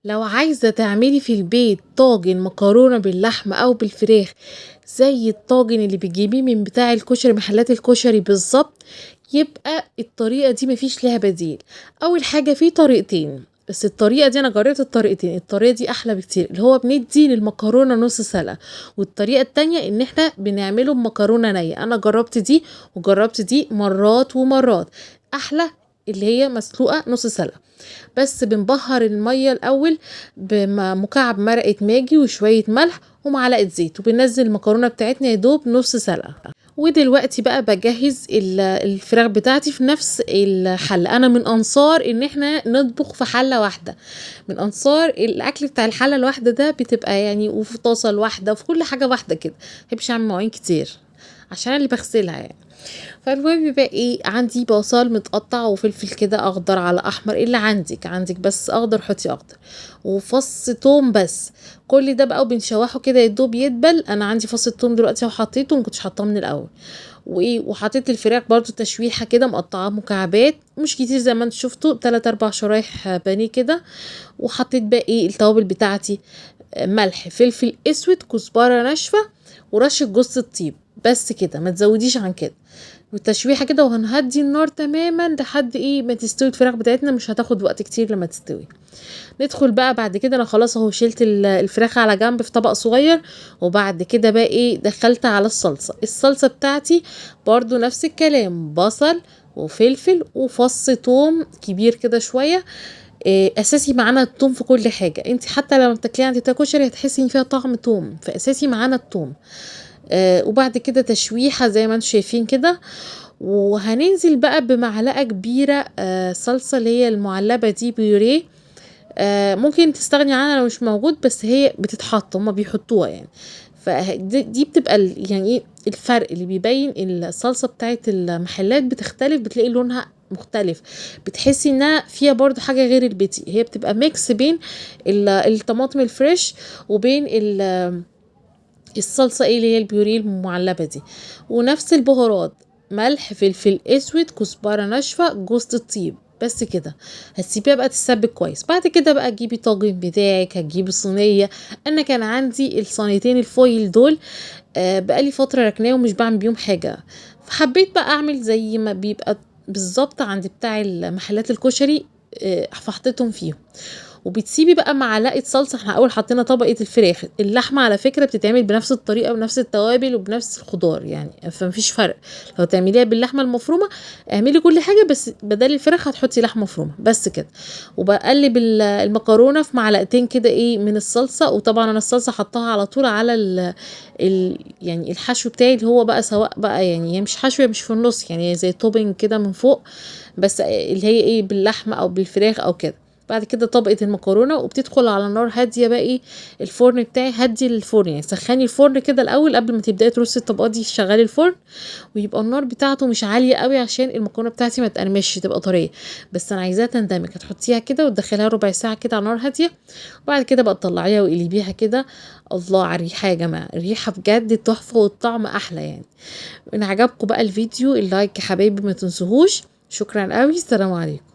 لو عايزة تعملي في البيت طاجن مكرونة باللحمة أو بالفراخ زي الطاجن اللي بتجيبيه من بتاع الكشري، محلات الكشري بالظبط، يبقى الطريقة دي مفيش لها بديل. أول حاجة في طريقتين، بس الطريقة دي أنا جربت الطريقتين، الطريقة دي أحلى بكتير، اللي هو بندي للمكرونة نص سلقة، والطريقة التانية إن إحنا بنعمله بمكرونة نية. أنا جربت دي وجربت دي مرات ومرات، أحلى اللي هي مسلوقة نص سلقة. بس بنبهر المية الأول بمكعب مرقة ماجي وشوية ملح ومعلقة زيت، وبننزل المكرونة بتاعتنا يا دوب نص سلقة. ودلوقتي بقى بجهز الفراخ بتاعتي في نفس الحلة. أنا من أنصار إن إحنا نطبخ في حلة واحدة، من أنصار الأكل بتاع الحلة الواحدة ده، بتبقى وفي طاسة الواحدة وفي كل حاجة واحدة كده، مبحبش أعمل مواعين كتير عشان اللي بغسلها يعني. فالمهم بقى إيه، عندي بصل متقطع وفلفل كده أخضر على أحمر، إيه اللي عندك، عندك بس أخضر حطي أخضر، وفص توم بس. كل ده بقى وبنشوحه كده يا دوب يدبل. أنا عندي فص التوم دلوقتي وحطيته، وما كنتش حاطاه من الأول. وحطيت الفراخ برضو تشويحة كده مقطعاه مكعبات مش كتير زي ما انتوا شفتوا، 3-4 شرايح بانيه كده. وحطيت بقى إيه التوابل بتاعتي، ملح، فلفل اسود، كزبره ناشفه، ورشه جوز الطيب، بس كده، ما تزوديش عن كده. والتشويحه كده، وهنهدي النار تماما لحد ايه ما تستوي الفراخ بتاعتنا، مش هتاخد وقت كتير لما تستوي. ندخل بقى بعد كده، انا خلاص اهو شلت الفراخ على جنب في طبق صغير. وبعد كده بقى ايه، دخلت على الصلصه. الصلصه بتاعتي برضو نفس الكلام، بصل وفلفل وفص توم كبير كده شويه. اساسي معانا التوم في كل حاجه، انت حتى لما بتاكليها عند بتاع كشري هتحسي ان فيها طعم توم، فاساسي معانا التوم. وبعد كده تشويحه زي ما انتم شايفين كده. وهننزل بقى بمعلقه كبيره، صلصه اللي هي المعلبه دي، بيوريه. ممكن تستغني عنها لو مش موجود، بس هي بتتحط، هما بيحطوها يعني. فدي بتبقى يعني ايه الفرق اللي بيبين الصلصه بتاعت المحلات بتختلف، بتلاقي لونها مختلف، بتحسي انها فيها برضو حاجه غير البيتي. هي بتبقى mix بين الطماطم ال fresh وبين الصلصه ايه اللي هي البيوريه المعلبه دي. ونفس البهارات، ملح، فلفل اسود، كزبره ناشفه، جوز الطيب، بس كده. هتسيبيها بقى تتسبك كويس. بعد كده بقى تجيبي طاجن بتاعك، هتجيبي صينيه. انا كان عندي الصينيتين ال foil دول، بقالي فتره ركناهم ومش بعمل بيهم حاجه، فحبيت بقى اعمل زي ما بيبقى بالظبط عند بتاع المحلات الكشري، فحطيتهم فيهم. وبتسيبي بقى معلقه صلصه. احنا اول حطينا طبقه الفراخ. اللحمه على فكره بتتعمل بنفس الطريقه وبنفس التوابل وبنفس الخضار يعني، فمفيش فرق. لو تعمليها باللحمه المفرومه اعملي كل حاجه، بس بدل الفراخ هتحطي لحمه مفرومه بس كده. وبقلب المكرونه في معلقتين كده ايه من الصلصه. وطبعا انا الصلصه حطاها على طول على الحشو بتاعي اللي هو بقى سواء بقى يعني هي مش حشو، هي مش في النص يعني، زي توبنج كده من فوق، بس اللي هي ايه باللحمه او بالفراخ او كده. بعد كده طبقة المكرونة، وبتدخل على نار هادية بقى ايه الفرن بتاعي، هدي الفرن يعني سخني الفرن كده الأول قبل ما تبدأي ترصي الطبقات دي، شغلي الفرن ويبقى النار بتاعته مش عالية قوي عشان المكرونة بتاعتي ما تقرمش، تبقى طرية، بس أنا عايزاها تندمج. هتحطيها كده وتدخليها ربع ساعة كده على نار هادية، وبعد كده بقى تطلعيها وقلبيها كده. الله على الريحة يا جماعة، الريحة بجد تحفة والطعم أحلى يعني. إن عجبكم بقى الفيديو اللايك يا حبايبي ما تنسوهوش. شكرا قوي، السلام عليكم.